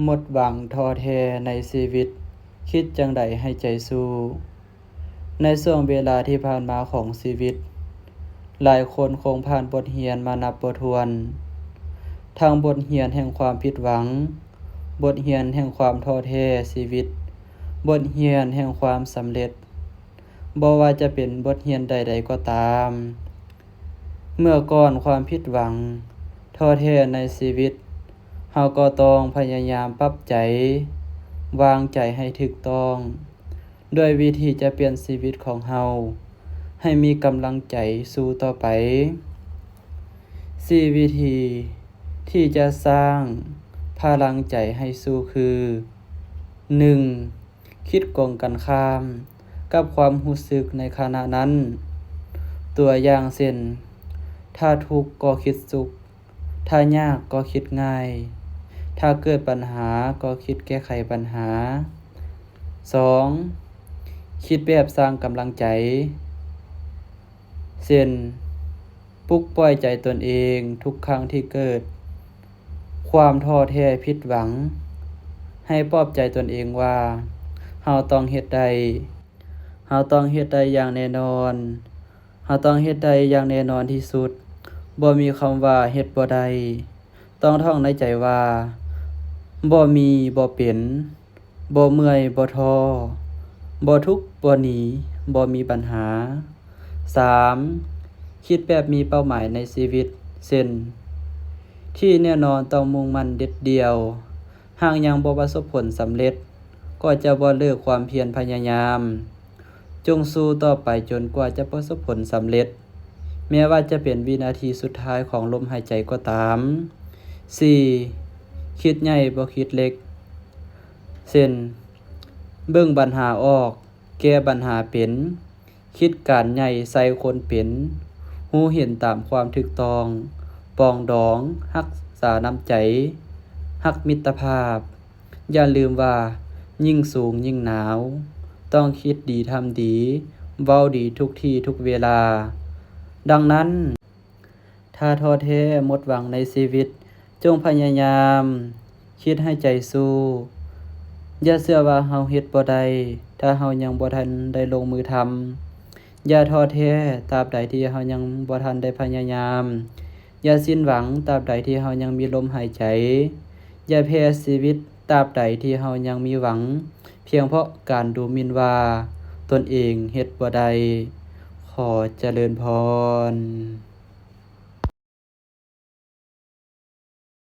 ໝົດຫວັງ, ທໍ້ແທ້ໃນຊີວິດ, ຄິດຈັ່ງໃດໃຫ້ໃຈສູ້? ໃນຊ່ວງເວລາທີ່ຜ່ານມາຂອງຊີວິດ, ຫຼາຍຄົນຄົງຜ່ານບົດຮຽນມານັບບໍ່ຖ້ວນ, ທັງບົດຮຽນແຫ່ງຄວາມຜິດຫວັງ, ບົດຮຽນແຫ່ງຄວາມທໍ້ແທ້ຊີວິດ, ບົດຮຽນແຫ່ງຄວາມສຳເລັດ, ບໍ່ວ່າຈະເປັນບົດຮຽນໃດໆກໍຕາມ. ເມື່ອກ່ອນຄວາມຜິດຫວັງ, ທໍ້ແທ້ໃນຊີວິດ, ເຮົາກໍຕ້ອງພະຍາຍາມປັບໃຈ, ວາງໃຈໃຫ້ຖືກຕ້ອງ, ດ້ວຍວິທີຈະປ່ຽນຊີວິດຂອງເຮົາໃຫ້ມີກຳລັງໃຈສູ້ຕໍ່ໄປ. ສີ່ວິທີທີ່ຈະສ້າງພະລັງໃຈໃຫ້ສູ້ຄື, ໜຶ່ງ ຄິດກົງກັນຂ້າມກັບຄວາມຮູ້ສຶກໃນຂະນະນັ້ນ. ຕົວຢ່າງເຊັ່ນ, ຖ້າທຸກກໍຄິດສຸກ, ຖ້າຍາກກໍຄິດງ່າຍ, ຖ້າເກີດບັນຫາກໍຄິດແກ້ໄຂບັນຫາ. ສອງ ຄິດແບບສ້າງກຳລັງໃຈ ເຊັ່ນ, ປຸກປ່ອຍໃຈຕົນເອງທຸກຄັ້ງທີ່ເກີດຄວາມທໍ້ແທ້ຜິດຫວັງ, ໃຫ້ປອບໃຈຕົນເອງວ່າ ເຮົາຕ້ອງເຮັດໄດ້, ເຮົາຕ້ອງເຮັດໄດ້ຢ່າງແນ່ນອນ, ເຮົາຕ້ອງເຮັດໄດ້ຢ່າງແນ່ນອນທີ່ສຸດ, ບໍ່ມີຄຳວ່າເຮັດບໍ່ໄດ້, ຕ້ອງທ່ອງໃນໃຈວ່າ ບໍ່ມີບໍ່ເປັນ. ບໍ່ເມື່ອຍບໍ່ທໍ້, ບໍ່ທຸກບໍ່ໜີ, ບໍ່ມີບັນຫາ. ສາມ ຄິດແບບມີເປົ້າໝາຍໃນຊີວິດ ເຊັ່ນ ທີ່ແນ່ນອນຕ້ອງມຸ່ງໝັ້ນເດັດດ່ຽວ, ຫາກຍັງບໍ່ປະສົບຜົນສຳເລັດ ກໍຈະບໍ່ເລີກຄວາມພຽນພະຍາຍາມ. ຈົ່ງສູ້ຕໍ່ໄປຈົນກວ່າຈະປະສົບຜົນສຳເລັດ, ແມ້ວ່າຈະເປັນວິນາທີສຸດທ້າຍຂອງລົມຫາຍໃຈກໍຕາມ. ສີ່ ຄິດໃຫຍ່ບໍ່ຄິດເລັກ ເຊັ່ນ ເບິ່ງບັນຫາອອກ, ແກ້ບັນຫາເປັນ, ຄິດການໃຫຍ່ໃສ່ຄົນເປັນ, ຮູ້ເຫັນຕາມຄວາມຖືກຕ້ອງ, ປອງດອງ, ຮັກສານ້ຳໃຈ, ຮັກມິດຕະພາບ. ຢ່າລືມວ່າ ຍິ່ງສູງຍິ່ງໜາວ, ຕ້ອງຄິດດີທຳດີ, ເວົ້າດີທຸກທີ່ທຸກເວລາ. ດັ່ງນັ້ນ, ຖ້າທໍ້ແທ້ໝົດຫວັງໃນຊີວິດ, ຈົ່ງພະຍາຍາມຄິດໃຫ້ໃຈສູ້. ຢ່າເຊື່ອວ່າເຮົາເຮັດບໍ່ໄດ້ ຖ້າເຮົາຍັງບໍ່ທັນໄດ້ລົງມືທຳ. ຢ່າທໍ້ແທ້ຕາບໃດທີ່ເຮົາຍັງບໍ່ທັນໄດ້ພະຍາຍາມ. ຢ່າສິ້ນຫວັງຕາບໃດທີ່ເຮົາຍັງມີລົມຫາຍໃຈ. ຢ່າແພ້ຊີວິດຕາບໃດທີ່ເຮົາຍັງມີຫວັງ ພຽງເພາະການດູໝິ່ນວ່າຕົນເອງເຮັດບໍ່ໄດ້. ຂໍຈະເລີນພອນ.